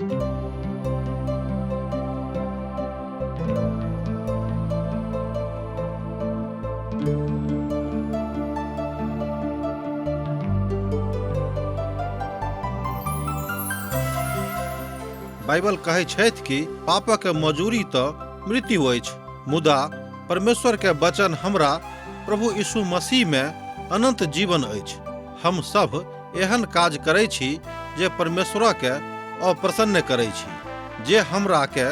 Bible कहै छथि कि पापक मजूरी तऽ मृत्यु अछि, मुदा परमेश्वर के वचन हमरा प्रभु यीशु मसीह में अनंत जीवन अछि। हम सब एहन काज करै छी जे परमेश्वर के अप्रसन्न करै छी, जे हमरा के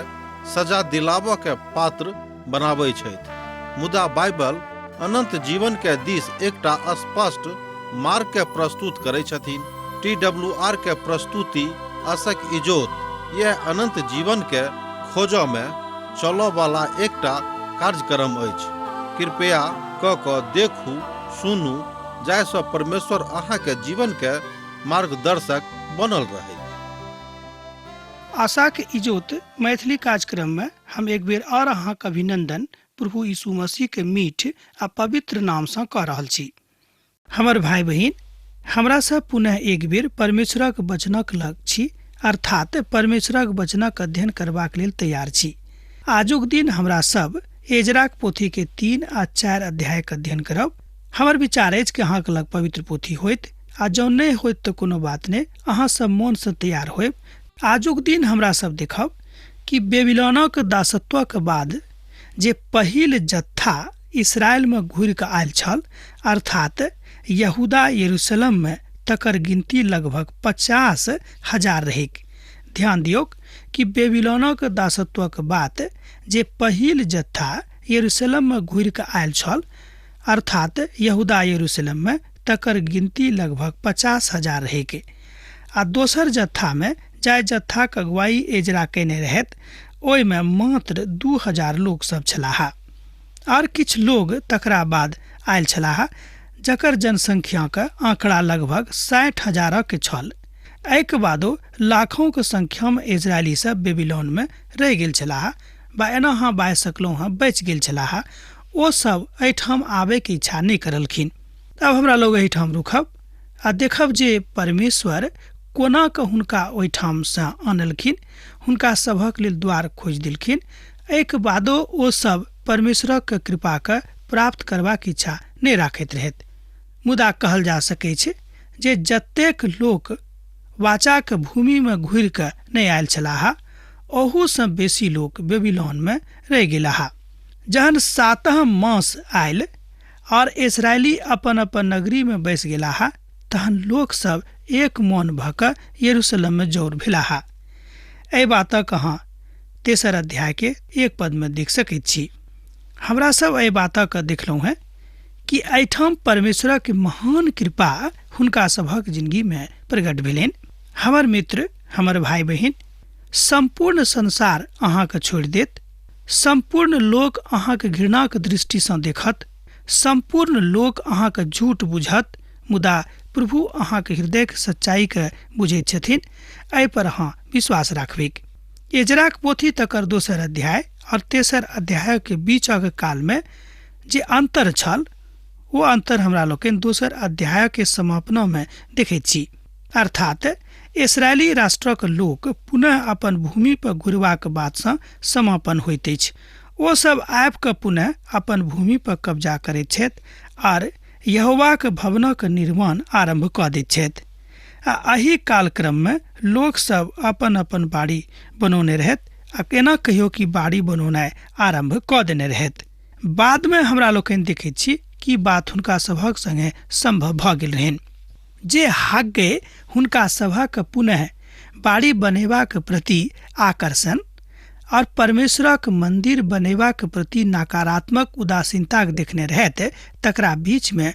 सजा दिलाबऽ के पात्र बनाबै छथि। मुदा बाइबल अनंत जीवन के दिस एकटा स्पष्ट मार्ग के प्रस्तुत करै छथिन। टी डब्ल्यू आर के प्रस्तुति आशक इजोत यह अनंत जीवन के खोजऽ में चलऽ वाला एकटा कार्यक्रम अछि। कृपया क कऽ देखू, सुनू, जाहिसँ परमेश्वर अहाँके जीवन के मार्गदर्शक बनल रहै। आशाक इजोत मैथिली कार्यक्रम में हम एक बेर और अहाँक अभिनंदन प्रभु यीशु मसीह के मीठ आ पवित्र नाम सँ कऽ रहल छी। हमर भाई बहिन, हमरा सब पुनः एक बेर परमेश्वरक वचनक लग छी, अर्थात परमेश्वरक वचनक अध्ययन करबाक लेल तैयार छी। आजुक दिन हमरा सब एजराक पोथी के 3 आ 4 अध्यायक अध्ययन करब। हमर विचार अछि कि अहाँक लग पवित्र पोथी होइत, आ जँ नहि होइत तऽ कोनो बात नहि, अहाँ सब मोनसँ तैयार होयब। आजुक दिन हमरा सब देखब कि बेबीलोनक दासत्वक बाद जे पहिल जत्था इसराइलमे घुरि कऽ आयल छल, अर्थात यहूदा यरूशलेममे, तकर गिनती लगभग 50,000 रहैक। ध्यान दियौक कि बेबीलोनक दासत्वक बाद जे पहिल जत्था यरूशलेममे घुरि कऽ आयल छल, अर्थात यहूदा यरूशलेममे, तकर गिनती लगभग 50,000 रहैक। आ दोसर जत्थामे, जाहि जत्थाक अगुवाई एजरा कयने रहथि, ओहिमे मात्र 2,000 लोक सब छलाह। आर किछु लोग तकरा बाद आयल छलाह, जकर जनसंख्याक आंकड़ा लगभग 60,000 छल। एहिके बादो लाखोंक संख्यामे इजरायली सब बेबीलोनमे रहि गेल छलाह, बा एना अहाँ बाजि सकलहुँ हँ बचि गेल छलाह। ओ सब एहिठाम आबयके इच्छा नहि करलखिन। अब हमरा लोग एहिठाम रुकब आ देखब जे परमेश्वर कोना कऽ हुनका ओहिठामसँ आनलखिन, हुनका सभक लेल द्वार खोजि देलखिन। एहिके बादो ओ सब परमेश्वरक कृपाके प्राप्त करबाक इच्छा नहि राखैत रहथि। मुदा कहल जा सकै छै जे जतेक लोक वाचाक भूमिमे घुरि कऽ नहि आयल छलाह, ओहूसँ बेसी लोक बेबीलोनमे रहि गेलाह। जहन 7म मास आयल और इसराइली अपन अपन नगरीमे बसि गेलाह, तहन लोक सब एक मोन भऽ कऽ यरूशलेममे जौर भेलाह। एहि बातक अहाँ 3 अध्याय के 1 पदमे देख सकैत छी। हमरा सब एहि बातक देखलहुँ हेँ कि एहिठाम परमेश्वरक महान कृपा हुनका सभक जिंदगीमे प्रकट भेलनि। हमर मित्र, हमर भाई बहिन, सम्पूर्ण संसार अहाँके छोड़ि देत, सम्पूर्ण लोक अहाँके घृणाक दृष्टिसँ देखत, सम्पूर्ण लोक अहाँके झूठ बुझत, मुदा प्रभु अहाँके हृदयक सच्चाईके बुझैत छथिन। एहि पर अहाँ विश्वास राखबैक। एजराक पोथी तकर 2 अध्याय और 3 अध्यायके बीचक कालमे जे अंतर छल, ओ अंतर हमरा लोकनि 2 अध्यायके समापनमे देखैत छी। अर्थात इसराइली राष्ट्रक लोक पुनः अपन भूमि पर घुरबाक बातसँ समापन होइत अछि। ओ सब आबि कऽ पुनः अपन भूमि पर कब्जा करैत छथि आर यहोवाक भवनक निर्माण आरंभ कऽ दैत छथि। आ एहि कालक्रममे लोक सब अपन अपन बाड़ी बनौने रहथि आ एना कहियो कि बाड़ी बनौनाइ आरंभ कऽ देने रहथि। बादमे हमरा लोकनि देखैत छी कि बात हुनका सभक संगे संभव भऽ गेल रहनि। जे हाग्गे हुनका सभक पुनः बाड़ी बनेबाक प्रति आकर्षण और परमेश्वरक मंदिर बनेबाक प्रति नकारात्मक उदासीनताक देखने रहथि, तकरा बीचमे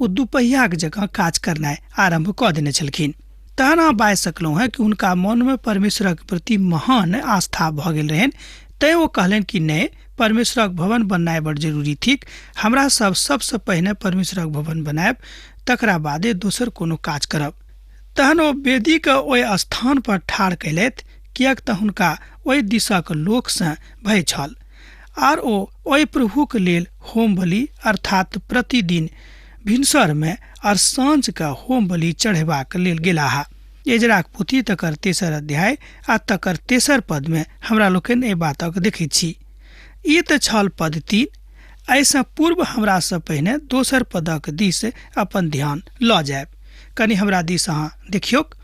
ओ दुपहियाक जकाँ काज करनाइ आरंभ कऽ देने छलखिन। तहन अहाँ बाजि सकलहुँ हेँ कि हुनका मनमे परमेश्वरक प्रति महान आस्था भऽ गेल रहनि, तैँ ओ कहलनि कि नहि, परमेश्वरक भवन बननाइ बड़ जरूरी थिक। हमरा सब सबसँ पहिने परमेश्वरक भवन बनायब, तकरा बादे दोसर कोनो काज करब। तहन ओ वेदीके ओहि स्थान पर ठाढ़ कयलथि, किएक तऽ हुनका ओहि दिशक लोकसँ भय छल। आर ओ ओहि प्रभुक लेल होम बलि अर्थात प्रतिदिन भिनसरमे आर साँझके होम बलि चढ़ेबाक लेल गेलाह। एजराक पोथी तकर 3 अध्याय आ तकर 3 पदमे हमरा लोकनि एहि बातक देखैत छी। ई तऽ छल पद 3। एहिसँ पूर्व हमरासँ पहिने दोसर पदक दिस अपन ध्यान लऽ जायब। कनि हमरा दिस अहाँ देखियौक,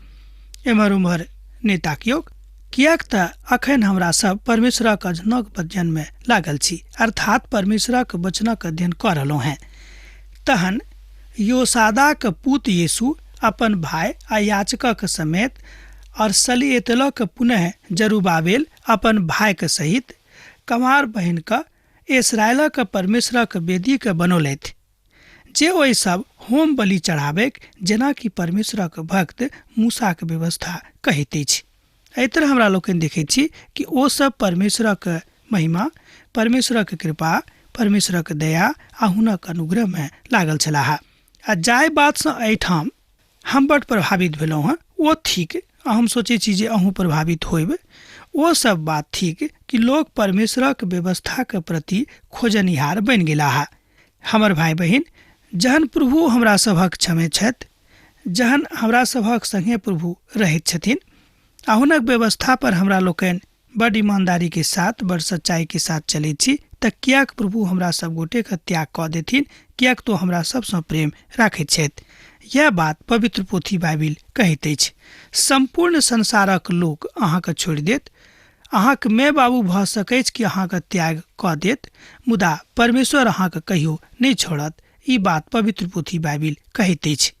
एम्हर उम्हर नहि ताकियौक, किएक तऽ अखन हमरा सब परमेश्वरक अध्ययनक वचनमे लागल छी, अर्थात परमेश्वरक वचनक अध्ययन कऽ रहलहुँ हेँ। तहन योसादाक पुत यीशु अपन भाय आ याचकक समेत और सलिएतलक पुनः जरुबाबेल अपन भायके सहित कमार बहिनके इसराइलक परमेश्वरक वेदीके बनौलथि, जे ओहि सब होम बलि चढ़ाबैक, जेनाकि परमेश्वरक भक्त मूसाक व्यवस्था कहैत अछि। एहि तरह हमरा लोकनि देखैत छी कि ओ सब परमेश्वरक महिमा, परमेश्वरक कृपा, परमेश्वरक दया आ हुनक अनुग्रहमे लागल छलाह। आ जाहि बातसँ एहिठाम हम बड प्रभावित भेलहुँ हँ ओ थिक, हम सोचै छी जे अहूँ प्रभावित होयब, ओ सब बात थिक कि लोक परमेश्वरक व्यवस्थाक प्रति खोजनिहार बनि गेलाह। हमर भाय बहिन, जहन प्रभु हमरा सभक क्षमे छथि, जहन हमरा सभक संगे प्रभु रहैत छथिन आ हुनक व्यवस्था पर हमरा लोकनि बड ईमानदारी के साथ, बड सच्चाई के साथ चलैत छी, तऽ किएक प्रभु हमरा सब गोटेके त्याग कऽ देथिन? किएक तो हमरा सबसँ प्रेम राखैत छथि। यह बात पवित्र पोथी बाइबिल कहैत अछि। सम्पूर्ण संसारक लोक अहाँके छोड़ि देत, अहाँके माय बाबू भऽ सकैछ कि अहाँके त्याग कऽ देत, मुदा परमेश्वर अहाँके कहियो नहि छोड़त। ई बात पवित्र पोथी बाइबिल कहैत अछि।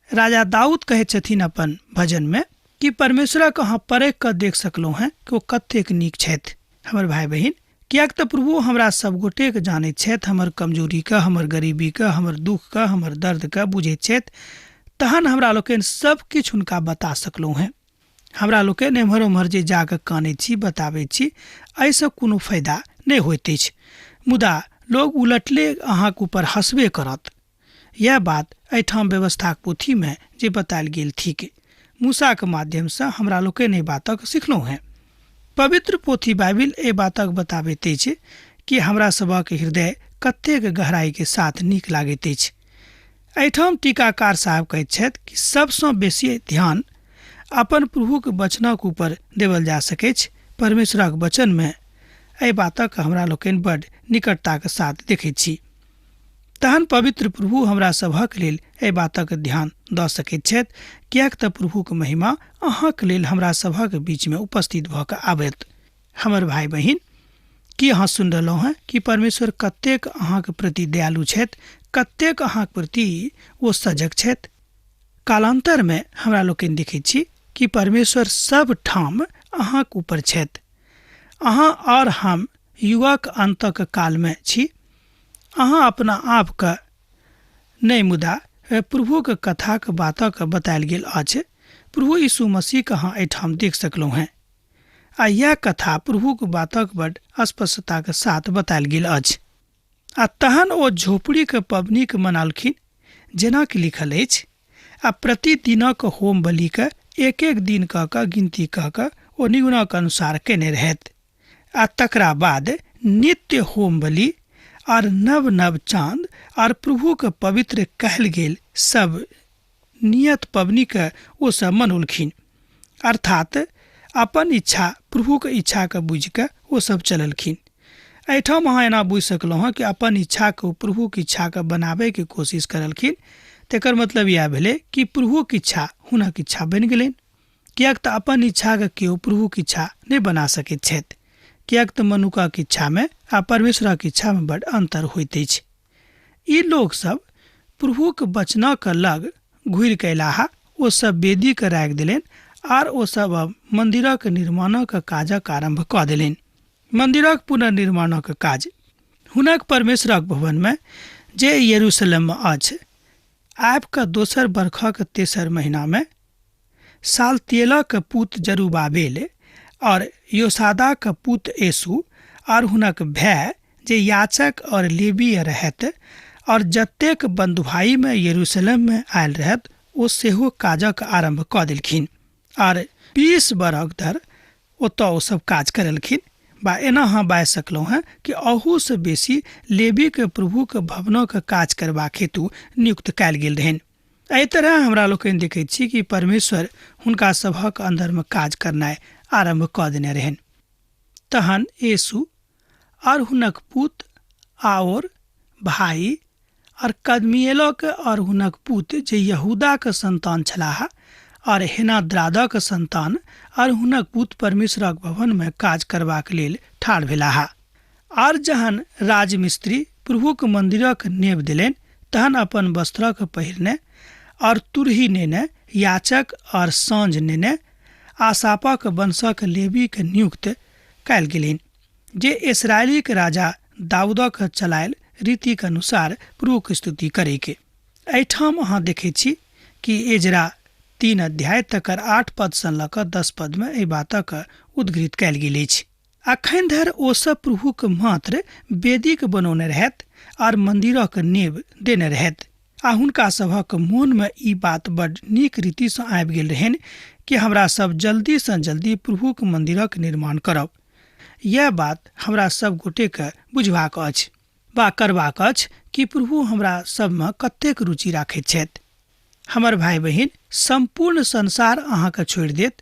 राजा दाऊद कहैत छथिन अपन भजनमे कि परमेश्वरक अहाँ परख कऽ देख सकलहुँ हेँ कि ओ कतेक नीक छथि। हमर भाय बहिन, किएक तऽ प्रभु हमरा सब गोटेके जानैत छथि, हमर कमजोरीके, हमर गरीबीके, हमर दुःखके, हमर दर्दके बुझैत छथि, तहन हमरा लोकनि सब किछु हुनका बता सकलहुँ हेँ। हमरा लोकनि एम्हर ओम्हर जे जाकऽ कानैत छी, बताबैत छी, एहिसँ कोनो फायदा नहि होइत अछि, मुदा लोग उलटले अहाँके ऊपर हँसबे करत। यह बात एहिठाम व्यवस्थाक पोथीमे जे बतायल गेल थिक, मूसाक माध्यमसँ हमरा लोकनि एहि बातक सिखलहुँ हेँ। पवित्र पोथी बाइबिल एहि बातक बताबैत अछि कि हमरा सभक हृदय कतेक गहराईके साथ नीक लागैत अछि। एहिठाम टीकाकार साहब कहैत छथि कि सबसँ बेसी ध्यान अपन प्रभुक वचनक ऊपर देवल जा सकैछ। परमेश्वरक वचनमे एहि बातक हमरा लोकनि बड निकटताक साथ देखैत छी। तहन पवित्र प्रभु हमरा सभक लेल एहि बातक ध्यान दऽ सकैत छथि, किएक तऽ प्रभुक महिमा अहाँक लेल हमरा सभक बीचमे उपस्थित भऽ कऽ आबैत। हमर भाय बहिन, की अहाँ सुनि रहलहुँ हेँ कि परमेश्वर कतेक अहाँक प्रति दयालु छथि, कतेक अहाँक प्रति ओ सजग छथि? कालान्तरमे हमरा लोकनि देखैत छी कि परमेश्वर सब ठाम अहाँक ऊपर छथि। अहाँ और हम युगक अन्तक कालमे छी। अहाँ अपना आपके नहि, मुदा प्रभुक कथाक बातक बतायल गेल अछि। प्रभु यीशु मसीहके अहाँ एहिठाम देख सकलहुँ हेँ आ यह कथा प्रभुक बातक बड स्पष्टताके साथ बतायल गेल अछि। आ तहन ओ झोपड़ीके पबनीके मनालखिन, जेनाकि लिखल अछि, आ प्रतिदिनक होम बलिके एक एक दिन कऽ कऽ गिनती कऽ कऽ ओ निगुणक अनुसार केने रहथि। आ तकरा बाद नित्य होम बलि और नव नव चाँद और प्रभुके पवित्र कहल गेल सब नियत पबनीके ओ सब मनौलखिन। अर्थात अपन इच्छा प्रभुके इच्छाके बुझिकऽ ओ सब चललखिन। एहिठाम अहाँ एना बुझि सकलहुँ हँ कि अपन इच्छाके ओ प्रभुके इच्छाके बनाबैके कोशिश करलखिन। तकर मतलब इएह भेलै कि प्रभुके इच्छा हुनक इच्छा बनि गेलनि, किएक तऽ अपन इच्छाके केओ प्रभुके इच्छा नहि बना सकैत छथि, किएक तऽ मनुखक इच्छामे आ परमेश्वरक इच्छामे बड अन्तर होइत अछि। ई लोकसभ प्रभुक वचनक लग घुरि कऽ अयलाह, ओ सब वेदीके राखि देलनि आर ओ सब अब मन्दिरक निर्माणक काजक आरम्भ कऽ देलनि। मन्दिरक पुनर्निर्माणक काज हुनक परमेश्वरक भवनमे जे यरूशलेममे अछि, आबि कऽ दोसर बरखक तेसर महीनामे सालतियेलक पुत जरुबाबेल और योसादाक पुत येशू और हुनक भाय जे याचक और लेवीय रहत और जतेक बन्धुआईमे यरूशलेममे आयल रहत ओ सेहो काजक आरम्भ कऽ देलखिन आर 20 बरख धरि ओतऽ ओ सब काज करलखिन। बा एना अहाँ बाजि सकलहुँ हेँ कि अहूसँ बेसी लेवीके प्रभुके भवनक काज करबाक हेतु नियुक्त कयल गेल रहनि। एहि तरह हमरा लोकनि देखैत छी कि परमेश्वर हुनका सभक अन्दरमे काज करनाइ आरम्भ कऽ देने रहनि। तहन येशू और हुनक पुत आओर भाई और कदमिएलक और हुनक पुत जे यहूदाक संतान छलाह और हेनाद्रादक संतान और हुनक पुत परमेश्वरक भवनमे काज करबाक लेल ठाढ़ भेलाह। आर जहन राजमिस्त्री प्रभुक मंदिरक नेव देलनि तहन अपन वस्त्रक पहिरने और तुरही नेने याचक और साँझ नेने आसापक वंशक लेवीक नियुक्त कयल गेलनि जे इसराइलीक राजा दाऊदक चलायल रीतिक अनुसार प्रभुक स्तुति करैके। एहिठाम अहाँ देखै छी कि एजरा 3 अध्याय तकर 8 पद सँ लऽ कऽ 10 पद मे एहि बातक उद्घृत कयल गेल अछि। अखन धरि ओ सब प्रभुक मात्र वेदीक बनौने रहैत और मंदिरक नेव देने रहैत आ हुनका सभक मोनमे ई बात बड नीक रीतिसँ आबि गेल रहनि कि हमरा सब जल्दीसँ जल्दी प्रभुक मंदिरक निर्माण करब। यैह बात हमरा सब गोटेके बुझबाक अछि वा करबाक अछि कि प्रभु हमरा सबमे कतेक रुचि राखैत छथि। हमर भाई बहिन, सम्पूर्ण संसार अहाँके छोड़ि देत,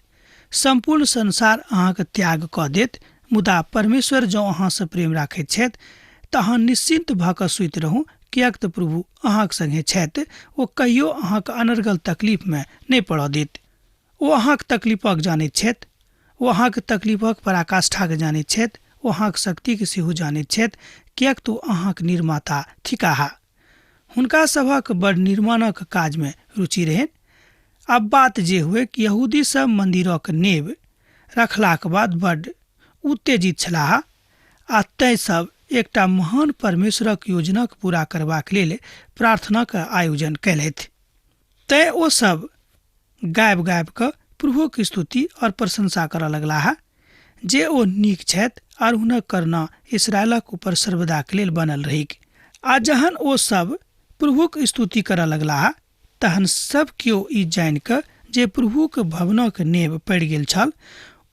सम्पूर्ण संसार अहाँके त्याग कऽ देत, मुदा परमेश्वर जँ अहाँसँ प्रेम राखैत छथि तऽ अहाँ निश्चिन्त भऽ कऽ सुति रहू, किएक तऽ प्रभु अहाँक संगे छथि। ओ कहियो अहाँके अनर्गल तकलीफमे नहि पड़ऽ देत। ओ अहाँक तकलीफक जानैत छथि, ओ अहाँक तकलीफक पराकाष्ठाके जानैत छथि, ओ अहाँक शक्तिके सेहो जानैत छथि, किएक तऽ ओ अहाँक निर्माता थिकाह। हुनका सभक बड़ निर्माणक काजमे रुचि रहनि। आब बात जे हुए कि यहूदी सब मंदिरक नेव रखलाक बाद बड्ड उत्तेजित छलाह आ तैं सब एकटा महान परमेश्वरक योजनाक पूरा करबाक लेल प्रार्थनाक आयोजन कयलथि। तैं ओ सब गाबि गाबि कऽ प्रभुक स्तुति और प्रशंसा करऽ लगलाह जे ओ नीक छथि और हुनक करुणा इसराइलक ऊपर सर्वदाक लेल बनल रहिक। आ जहन ओ सब प्रभुक स्तुति करऽ लगलाह तहन सब केओ ई जानि कऽ जे प्रभुक भवनक नेव पड़ि गेल छल,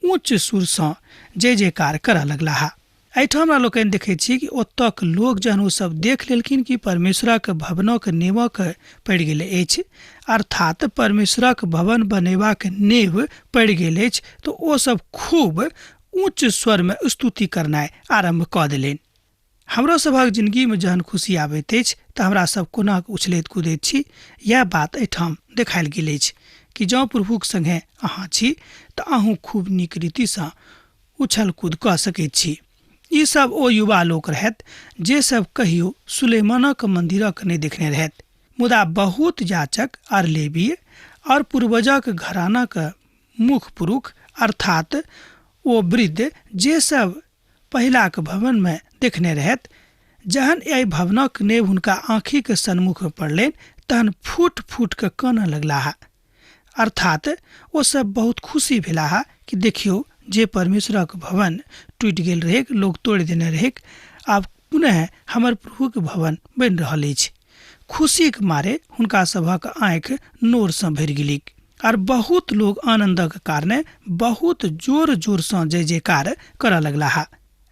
ऊँच सुरसँ जय जयकार करऽ लगलाह। एहिठाम हमरा लोकनि देखैत छी कि ओतऽक लोक जहन ओ सब देख लेलखिन कि परमेश्वरक भवनक नेवक पड़ि गेल अछि, अर्थात परमेश्वरक भवन बनेबाक नेव पड़ि गेल अछि, तऽ ओ सब खूब ऊँच स्वरमे स्तुति करनाइ आरम्भ कऽ देलनि। हमरो सभक जिनगीमे जहन खुशी आबैत अछि तऽ हमरा सब कोना उछलैत कूदैत छी, इएह बात एहिठाम देखायल गेल अछि कि जँ प्रभुक संगे अहाँ छी तऽ अहूँ खूब नीक रीतिसँ उछल कूद कऽ सकैत छी। ई सब ओ युवा लोक रहथि जे सब कहियो सुलेमानक मंदिरक नहि देखने रहथि, मुदा बहुत याचक आर लेवीय और पूर्वजक घरानाक मुख पुरुख अर्थात ओ वृद्ध जे सब पहिलाक भवन में देखने रहथि, जहन एहि भवनक नेव हुनका आँखिक सन्मुख में पड़लनि तहन फूट फूट कऽ कानऽ लगलाह। अर्थात ओ सब बहुत खुशी भेलाह कि देखियौ जे परमेश्वरक भवन टूटि गेल रहैक, लोक तोड़ि देने रहैक, आब पुनः हमर प्रभुक भवन बनि रहल अछि। खुशीक मारे हुनका सभक आँखि नोरसँ भरि गेलिक आर बहुत लोग आनन्दक कारणे बहुत जोर जोरसँ जय जयकार करऽ लगलाह।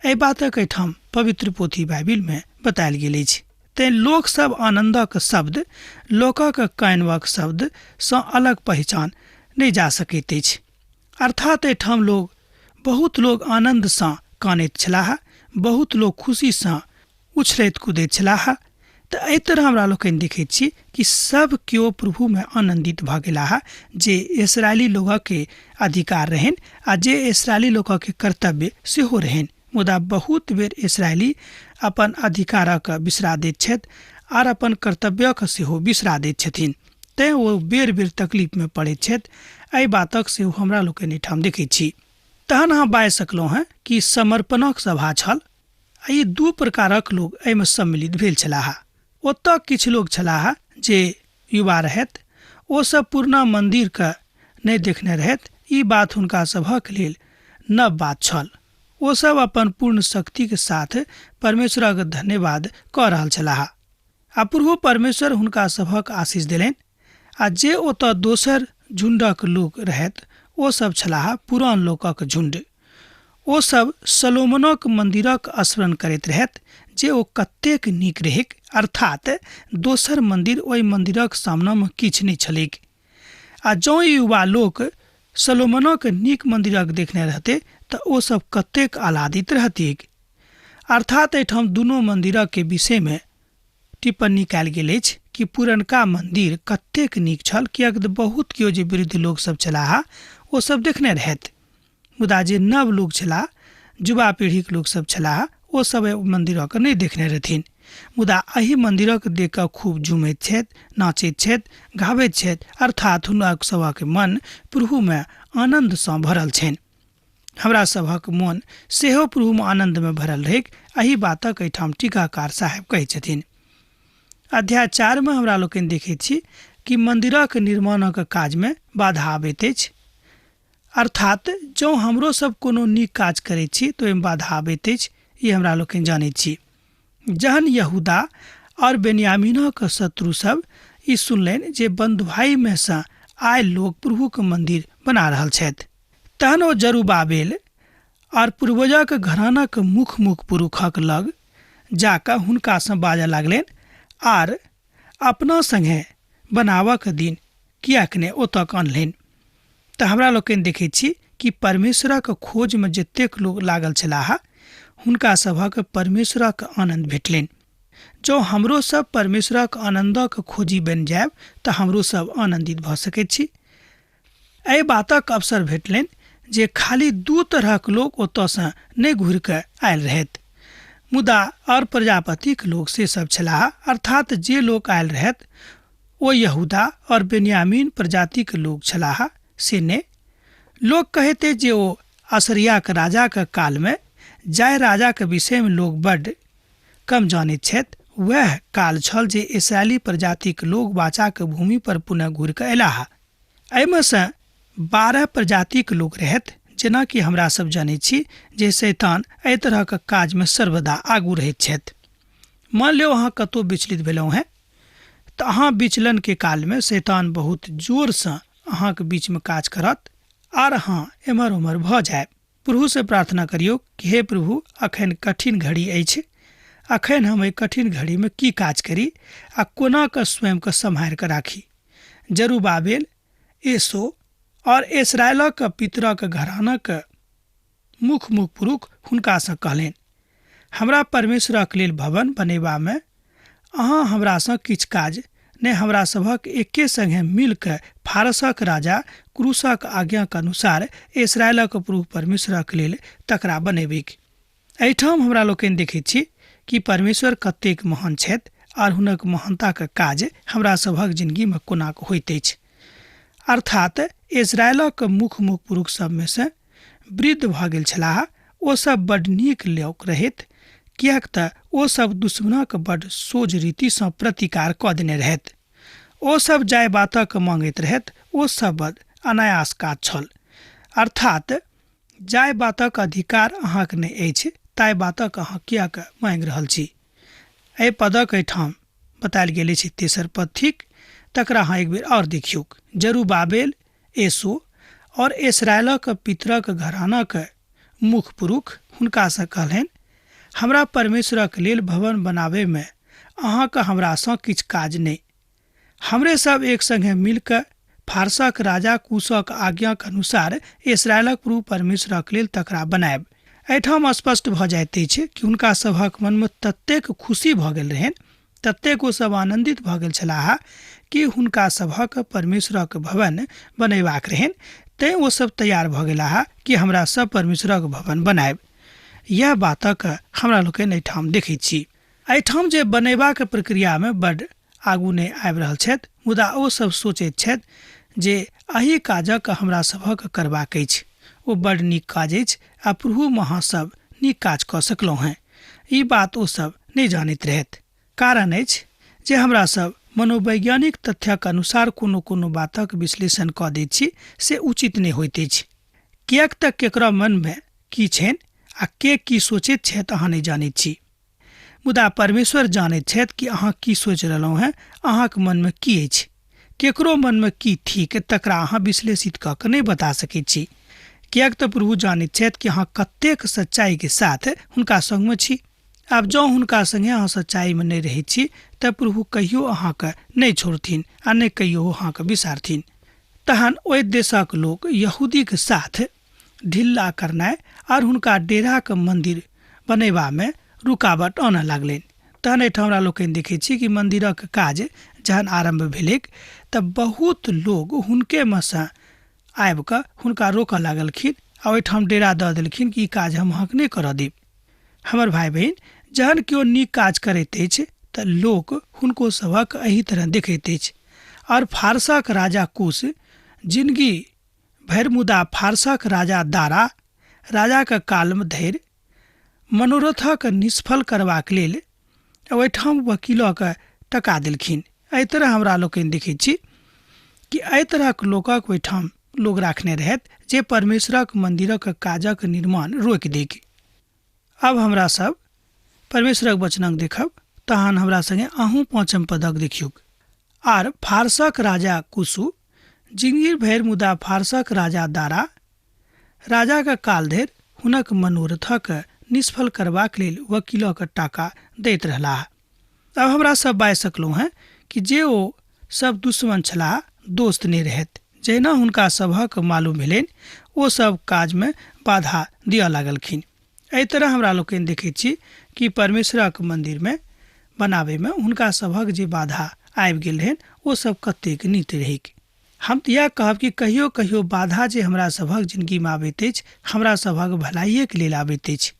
एहि बातक एहिठाम पवित्र पोथी बाइबिलमे बतायल गेल अछि। तें लोक सब आनन्दक शब्द लोकक कानबक शब्द सँ अलग पहिचान नहि जा सकैत अछि। अर्थात एहिठाम लोग बहुत लोग आनन्दसँ कानैत छलाह, बहुत लोग खुशीसँ उछलैत कूदैत छलाह। तऽ एहि तरह हमरा लोकनि देखैत छी कि सब केओ प्रभुमे आनन्दित भऽ गेलाह जे इसराइली लोकके अधिकार रहनि आ जे इसराइली लोकके कर्तव्य सेहो रहनि। मुदा बहुत बेर इसराइली अपन अधिकारक बिसरा दैत छथि आर अपन कर्तव्यक सेहो बिसरा दैत छथिन, तेँ ओ बेर बेर तकलीफमे पड़ैत छथि। एहि बातक सेहो हमरा लोकनि एहिठाम देखैत छी। तहन अहाँ बाजि सकलहुँ हेँ कि समर्पणक सभा छल आ ई दू प्रकारक लोक एहिमे सम्मिलित भेल छलाह। ओतऽ किछु लोक छलाह जे युवा रहथि, ओ सब पुरना मन्दिरके नहि देखने रहथि, ई बात हुनका सभक लेल नव बात छल। ओ सब अपन पूर्ण शक्तिक साथ परमेश्वरक धन्यवाद कऽ रहल छलाह आ प्रभु परमेश्वर हुनका सभक आशीष देलनि। आ जे ओतऽ दोसर झुण्डक लोक रहथि ओ सब छलाह पुरान लोकक झुण्ड। ओ सब सलोमनक मंदिरक स्मरण करैत रहत जे ओ कतेक नीक रहैक, अर्थात दोसर मंदिर ओहि मंदिरक सामनामे किछु नहि छलैक। आ जँ युवा लोक सलोमनक नीक मंदिरक देखने रहते तऽ ओ सब कतेक आह्लादित रहतिक। अर्थात एहिठाम दुनू मंदिरक के विषयमे टिप्पणी कयल गेल अछि कि पुरनका मंदिर कतेक नीक छल, किएक तऽ बहुत केओ जे वृद्ध लोक सब छलाह ओ सब देखने रहथि, मुदा जे नव लोक छलाह, युवा पीढ़ीके लोक सब छलाह, ओ सब एहि मंदिरक नहि देखने रहथिन। मुदा एहि मंदिरक देख कऽ खूब झुमैत छथि, नाचैत छथि, गाबैत छथि, अर्थात हुनक सभक मन प्रभुमे आनन्दसँ भरल छनि। हमरा सभक मन सेहो प्रभुमे आनन्दमे भरल रहैक, एहि बातक एहिठाम टीकाकार साहेब कहै छथिन। अध्याय 4 में हमरा लोकनि देखैत छी कि मंदिरक निर्माणक काजमे बाधा आबैत अछि। अर्थात जँ हमरो सब कोनो नीक काज करैत छी तऽ ओहिमे बाधा आबैत अछि, ई हमरा लोकनि जानैत छी। जहन यहूदा और बेन्यामीनक शत्रु सब ई सुनलनि जे बंधुआईमे सँ आयल लोक प्रभुक मंदिर बना रहल छथि, तहन ओ जरूबाबेल और पूर्वजक घरानाक मुख मुख पुरुखक लग जाकऽ हुनकासँ बाजऽ लागलनि आर अपना संगे बनाबक दिन किएक ने ओतऽ अनलनि। तऽ हमरा लोकनि देखैत छी कि परमेश्वरक खोजमे जतेक लोक लागल छलाह हुनका सभक परमेश्वरक आनन्द भेटलनि। जँ हमरो सब परमेश्वरक आनन्दक खोजी बनि जायब तऽ हमरो सब आनन्दित भऽ सकैत छी। एहि बातक अवसर भेटलनि जे खाली दू तरहक लोक ओतऽसँ नहि घुरि कऽ आयल रहथि, मुदा और प्रजापतिक लोक से सब छलाह, अर्थात जे लोक आयल रहथि ओ यहूदा और बेन्यामीन प्रजातिक लोक छलाह से ने। लोक कहते जे ओ असरियाक राजाक कालमे जाहि राजाक विषयमे लोक बड्ड कम जानैत छथि, वएह काल छल जे इसराइली प्रजातिक लोक वाचाक भूमि पर पुनः घुरि कऽ अयलाह। एहिमे सँ 12 प्रजातिक लोक रहथि। जेनाकि हमरा सब जनैत छी जे शैतान एहि तरहक काजमे सर्वदा आगू रहैत छथि। मान लियौ अहाँ कतहु विचलित भेलहुँ हेँ तऽ अहाँ विचलनके कालमे शैतान बहुत जोरसँ अहाँके बीचमे काज करत आर अहाँ एम्हर ओम्हर भऽ जायब। प्रभुसँ प्रार्थना करियौ कि हे प्रभु, अखन कठिन घड़ी अछि, अखन हम एहि कठिन घड़ीमे की काज करी आ कोना कऽ स्वयंके सम्हारि कऽ राखी। जरूबाबेल, एसो और इसराइलक पितरक घरानाक मुख मुख पुरुख हुनकासँ कहलनि, हमरा परमेश्वरक लेल भवन बनेबामे अहाँ हमरासँ किछु काज नहि, हमरा सभक एके संगे मिल कऽ फारसक राजा क्रूसक आज्ञाक अनुसार इसराइलक प्रभु परमेश्वरक लेल तकरा बनेबिक। एहिठाम हमरा लोकनि देखैत छी कि परमेश्वर कतेक महान छथि आर हुनक महानताक काज हमरा सभक जिंदगीमे कोना होइत अछि। अर्थात इसराइलक मुख मुख पुरुख सबमे सँ वृद्ध भऽ गेल छलाह, ओ सब बड नीक लोक रहैत, किएक तऽ ओ सब दुश्मनक बड सोझ रीतिसँ प्रतिकार कऽ देने रहैत। ओ सब जाहि बातक मांगैत रहैत ओ सब बड अनायास काज छल। अर्थात जाहि बातक अधिकार अहाँके नहि अछि ताहि बातक अहाँ किएक मांगि रहल छी। एहि पदक एहिठाम बतायल गेल अछि तेसर पद थिक, तकरा अहाँ एक बेर आओर देखियौक। जरूबाबेल, एसो और इसराइलक पितरक घरानाक मुख पुरुख हुनकासँ कहलनि, हमरा परमेश्वरक लेल भवन बनाबैमे अहाँके हमरासँ किछु काज नहि, हमरे सब एक संगे मिल कऽ फारसक राजा कुशक आज्ञाक अनुसार इसराइलक प्रभु परमेश्वरक लेल तकरा बनायब। एहिठाम स्पष्ट भऽ जाइत अछि कि हुनका सभक मनमे ततेक खुशी भऽ गेल रहनि, ततेक ओ सब आनन्दित भऽ गेल छलाह कि हुनका सभक परमेश्वरक भवन बनेबाक रहनि, तैं ओ सब तैयार भऽ गेलाह कि हमरा सब परमेश्वरक भवन बनायब। यह बातक हमरा लोकनि एहिठाम देखैत छी। एहिठाम जे बनेबाक प्रक्रियामे बड आगू नहि आबि रहल छथि, मुदा ओ सब सोचैत छथि जे एहि काजक हमरा सभक करबाक अछि, ओ बड नीक काज अछि आ प्रभुमे अहाँ सब नीक काज कऽ सकलहुँ हेँ। ई बात ओ सब नहि जानैत रहथि। कारण अछि जे हमरा सब मनोवैज्ञानिक तथ्यक अनुसार कोनो कोनो बातक विश्लेषण कऽ दैत छी से उचित नहि होइत अछि, किएक तऽ केकरो मनमे की छनि आ के की सोचैत छथि अहाँ नहि जानैत छी, मुदा परमेश्वर जानैत छथि कि अहाँ की सोचि रहलहुँ हेँ, अहाँक मनमे की अछि, केकरो मनमे की थिक तकरा अहाँ विश्लेषित कऽ कऽ नहि बता सकैत छी, किएक तऽ प्रभु जानैत छथि कि अहाँ कतेक सच्चाइके साथ हुनका सङ्गमे छी। आब जँ हुनका सङ्गे अहाँ सच्चाइमे नहि रहै छी तऽ प्रभु कहियो अहाँके नहि छोड़थिन आ नहि कहियो अहाँके बिसारथिन। तहन ओहि देशक लोक यहूदीके साथ ढिल्ला करनाइ आर हुनका डेराके मन्दिर बनेबामे रुकावट आनऽ लागलनि। तहन एहिठाम हमरा लोकनि देखै छी कि मन्दिरक काज जहन आरम्भ भेलैक तऽ बहुत लोग हुनकेमे सँ आबि कऽ हुनका रोकऽ लागलखिन आ ओहिठाम डेरा दऽ देलखिन कि ई काज हम अहाँके नहि करऽ देब। हमर भाय बहिन, जहन केओ नीक काज करैत अछि तऽ लोक हुनको सभक एहि तरह देखैत अछि। आओर फारसक राजा कुश जिनगी भरि मुदा फारसक राजा दारा राजाक कालमे धरि मनोरथक निष्फल करबाक लेल ओहिठाम वकीलक टका देलखिन। एहि तरह हमरा लोकनि देखैत छी कि एहि तरहक लोकक ओहिठाम लोक राखने रहथि जे परमेश्वरक मन्दिरक काजक निर्माण रोकि दैक। आब हमरा सब परमेश्वरक वचनक देखब, तहन हमरा संगे अहूँ 5 पदक देखियौक। आर फारसक राजा कुशु जिंगीर भरि मुदा फारसक राजा दारा राजाक काल धरि हुनक मनोरथक निष्फल करबाक लेल वकीलक टाका दैत रहलाह। अब हमरा सब बाजि सकलहुँ हेँ कि जे ओ सब दुश्मन छलाह, दोस्त नहि रहथि। जहिना हुनका सभक मालूम भेलनि ओ सब काजमे बाधा दिअ लागलखिन। एहि तरह हमरा लोकनि देखैत छी कि परमेश्वरक मन्दिरमे बनाबैमे हुनका सभक जे बाधा आबि गेल रहनि ओ सब कतेक नीक रहैक। हम तऽ इएह कहब कि कहियो कहियो बाधा जे हमरा सभक जिनगीमे आबैत अछि हमरा सभक भलाइएके लेल आबैत अछि।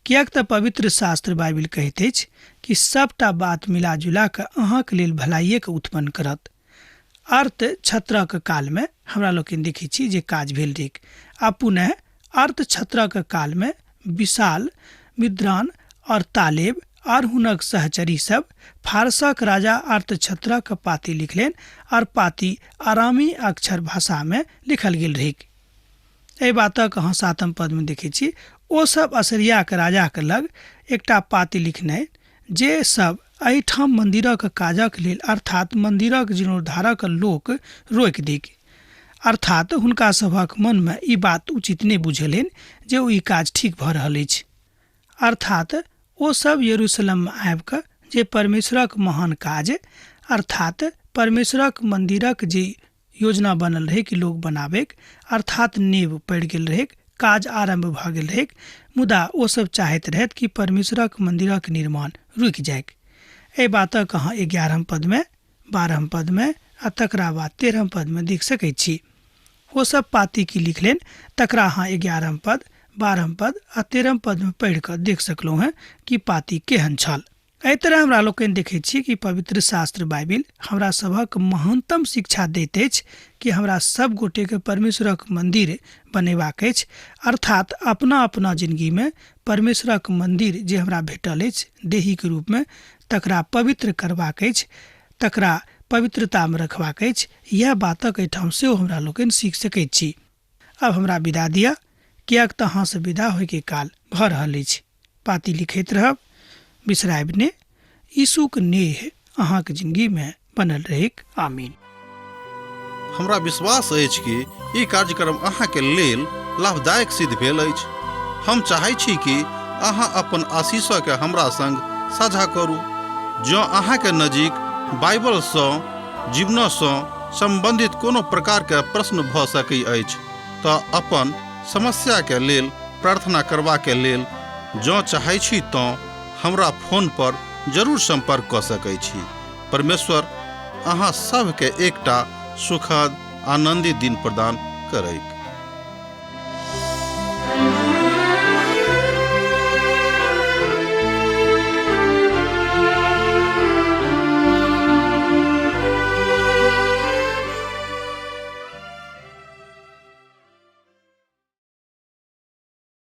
किएक तऽ पवित्र शास्त्र बाइबिल कहैत अछि कि सबटा बात मिला जुला कऽ अहाँके लेल भलाइएके उत्पन्न करत। अर्थ छत्रक कालमे हमरा लोकनि देखै छी जे काज भेल रहैक आ पुनः अर्थ छत्रक कालमे विशाल मिद्रान और तालेब और हुनक सहचरी सब फारसक राजा अर्थ छत्रक पाती लिखलनि और पाती आरामी अक्षर भाषामे लिखल गेल रहैक। एहि बातक अहाँ 7 पदमे देखै छी ओ सब असरियाके राजाके लग एकटा पाती लिखने जे सब एहिठाम मन्दिरक काजक लेल अर्थात मन्दिरक जीर्णोद्धारक लोक रोकि दैक। अर्थात हुनका सभक मनमे ई बात उचित नहि बुझेलनि जे ओ ई काज ठीक भऽ रहल अछि। अर्थात ओ सब यरूशलेममे आबि कऽ जे परमेश्वरक महान काज अर्थात परमेश्वरक मन्दिरक जे योजना बनल रहै कि लोक बनाबैक, अर्थात नींव पड़ि गेल रहैक, काज आरम्भ भऽ गेल रहैक, मुदा ओ सब चाहैत रहथि कि परमेश्वरक मन्दिरक निर्माण रुकि जाइक। एहि बातक अहाँ 11 पदमे, 12 पदमे आ तकरा बाद 13 पदमे देख सकैत छी। ओ सब पाती की लिखलनि तकरा अहाँ 11 पद, 12 पद आ 13 पदमे पढ़ि कऽ देख सकलहुँ हेँ कि पाती केहन छल। एहि तरह हमरा लोकनि देखैत छी कि पवित्र शास्त्र बाइबिल हमरा सभक महानतम शिक्षा दैत अछि कि हमरा सब गोटेके परमेश्वरक मन्दिर बनेबाक अछि, अर्थात अपना अपना जिनगीमे परमेश्वरक मन्दिर जे हमरा भेटल अछि देहीके रूपमे तकरा पवित्र करबाक अछि, तकरा पवित्रतामे रखबाक अछि। इएह बातक एहिठाम सेहो हमरा लोकनि सीख सकैत छी। अब हमरा विदा दिअ, किएक तऽ अहाँसँ विदा होइके काल भऽ रहल अछि। पाती लिखैत रहब, बिसरायब ने। यीशुक नेह अहाँके जिंदगीमे बनल रहैक। आमीन। हमरा विश्वास अछि कि ई कार्यक्रम अहाँके लेल लाभदायक सिद्ध भेल अछि। हम चाहै छी कि अहाँ अपन आशीषके हमरा संग साझा करू। जँ अहाँके नजीक बाइबलसँ जीवनसँ सम्बन्धित कोनो प्रकारके प्रश्न भऽ सकै अछि तऽ अपन समस्याके लेल प्रार्थना करबाके लेल जँ चाहै छी तँ हमरा फोन पर जरूर सम्पर्क कऽ सकै छी। परमेश्वर अहाँ सभके एकटा सुखद आनन्दित दिन प्रदान करैक।